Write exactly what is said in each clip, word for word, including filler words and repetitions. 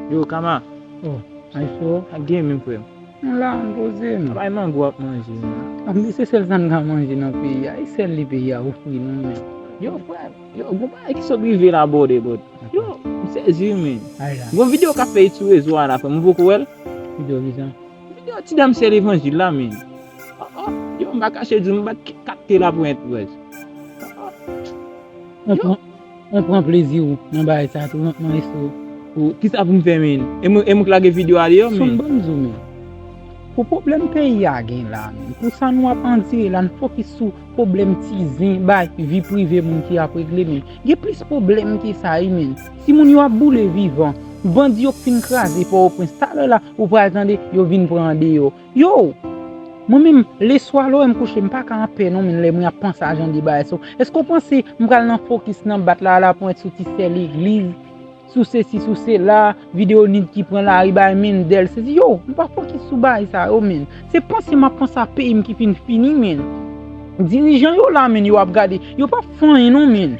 Yo, Kama. Oh, Maestro. Ak gen menm, frè m. Mwen la, m poze m. Bay mango ap manje, man. Ann, se sèl sa n ka manje nan peyi a. E sèl li peyi a ofri nou, men. Yo, frè m. Yo, gon bagay ki sot rive la, brother, but. Yo, m sezi, men. Ay la. Gon videyo k ap fè it sou rezo a la, frè m. Ou poko wè l? Videyo ki sa? Videyo ti damsèl evanjil la, men. Oh, oh. Yo, m pa kache di w, m bat kat te la pwent, brother. Oh, oh. Ou pran, ou pran plezi ou nan bagay sa tou, Maestro. Ou, kisa pou m fè, men? E mwen, e mwen k lage videyo a deyò, Sonn, men. Ban m di w, men. Pou pwoblèm peyi a gen la, men. Pou sa nou ap andire la, n fokis sou pwoblèm ti zen, bay vi prive moun ki ap regle, men. Gen plis pwoblèm ke sa, wi, men. Timoun yo ap boule vivan. Bandi yo k fin kraze Pòtoprens. Talè la, ou pral tande, yo vin pran andeyò. Yo! Mwen menm, leswa lè m kouche, m pa ka anpè non, men lè mwen ap panse a jan de bagay sa yo. Èske w panse m pral nan fokis nan bat la, la pwent sou ti sè legliz, sou sesi, sou sela, videyo nit ki pran lari bay Mendel, sesi, yo, m pa fokis sou bagay sa yo, men. Se panse m ap panse a peyi m ki fin fini, men. Dirijan yo la, men, yo ap gade, yo p ap fè anyen non, men.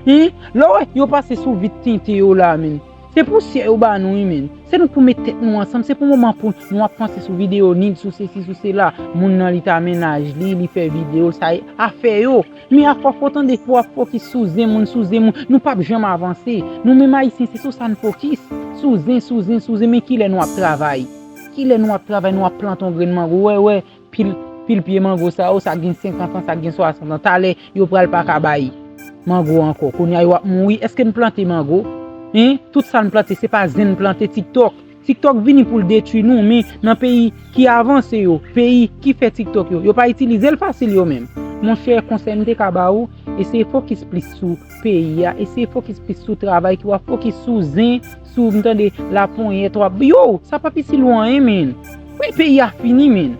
Hen? Lè w wè, yo pase sou vit tenten yo la, men. Se pousyè yo ba nou, wi, men. Se nou k pou met tèt nou ansanm. Se pou moman pou nou ap panse sou videyo nid, sou sesi, sou sela. Moun nan li ta mennaj li, li fè videyo, sa e afè yo. Men afwa fò tande pou ap fokis sou zen moun, sou zen moun. Nou p ap janm avanse. Nou menm Ayisyen, se sou sa n fokis. Sou zen, sou zen, sou zen. Men kilè nou ap travay? Kilè nou ap travay, nou ap plante yon grenn mango? Wè, wè. Pil, pil pye mango sa yo, sa gen senkant an, sa gen swasant an. Talè, yo pral pa ka bay mango ankò. Kounye a, yo ap mouri. Èske n plante mango? Hen? Tout sa n plante, se pa zen n plante. TikTok. TikTok vini pou l detwi nou, men nan peyi ki avanse yo, peyi ki fè TikTok yo, yo pa itilize l fasil yo menm. Monchè, konsèy m te ka ba ou, eseye fokis plis sou peyi a, eseye fokis plis sou travay ke w ap fokis sou zen, sou, m tande, laponyèt, w ap, yo, sa p ap itil ou anyen, men. Wi, peyi a fini, men.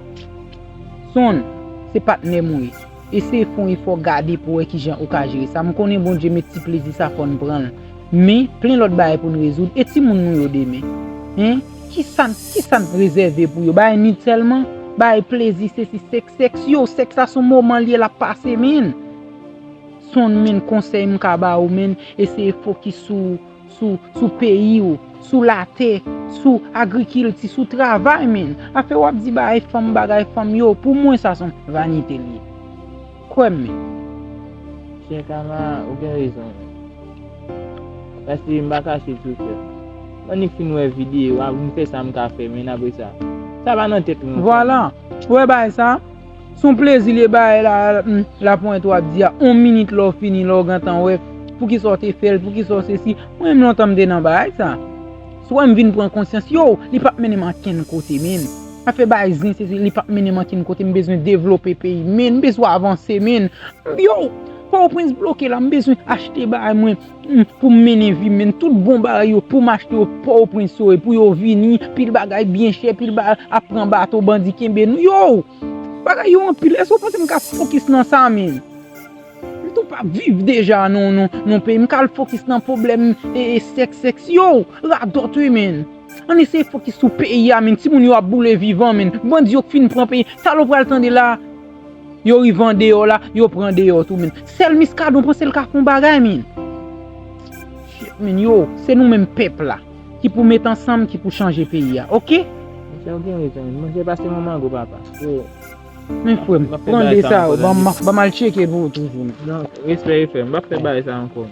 Sonn, se patnè m ou ye. Eseye fè yon efò, gade pou wè kijan ou ka jere sa. M konnen Bondye met ti plezi sa fò n pran l. Men, plen lòt bagay pou n rezoud. E timoun nou yo demen? Hen? Kisa, kisa n rezève pou yo? Bagay nid sèlman? Bagay plezi, sesi, sèks, sèks. Yo, sèks la se yon moman l ye, l ap pase, men. Sonn, men, konsèy m ka ba ou, men, eseye fokis sou, sou, sou peyi w, sou latè, sou agrikilti, sou travay, men. Afè w ap di bagay fanm, bagay fanm, yo, pou mwen sa se yon vanite l ye. Kwè m, men. Chè Kama, ou gen rezon, men. Paske m pa kache tou, frè. M annik fin wè videyo a, m fè sa m ka fè, men apre sa, sa pa nan tèt mwen. Vwala. Ou wè bagay sa? Se yon plezi li ye bagay la, m, laponyèt w ap di a, yon minit lè w fini, lè w gentan wè, poukisa w te fè l, poukisa w sesi. Mwen menm lontan m te nan bagay sa. Si w wè m vin pran konsyans, yo, li p ap mennen m ankenn kote, men. Afè bagay zen, sesi, li p ap mennen m ankenn kote, m bezwen devlope peyi, men, m bezwen avanse, men. Yo, Pòtoprens bloke la, m bezwen achte bagay mwen, m, pou m mennen vi m, men. Tout bon bagay yo, pou m achte yo, Pòtoprens yo, e pou yo vini, pil bagay byen chè, pil bagay ap pran bato, bandi kenbe nou. Yo! Bagay yo anpil. Èske w panse m ka fokis nan sa, men? M tou pa viv deja non, non, non peyi. M ka al fokis nan pwoblèm e, e sèks, sèks. Yo, radòt wi, men. Ann eseye fokis sou peyi a, men. Timoun yo ap boule vivan, men. Bandi yo k fin pran peyi. Talè w pral tande la, yo rive andeyò la, yo pran deyò tou, men. Sèl Miskadon panse l ka fè yon bagay, men. Shit, men, yo, se nou menm pèp la ki pou met ansanm, ki pou chanje peyi a, oke? Monchè, ou gen rezon, men. Monchè, pase m yon mango, papa. Yo. Men frè m, pran de sa yo, ban m, ban m al tcheke pou ou toujou, men. Non, respè, respè. M p ap fè bagay sa ankò.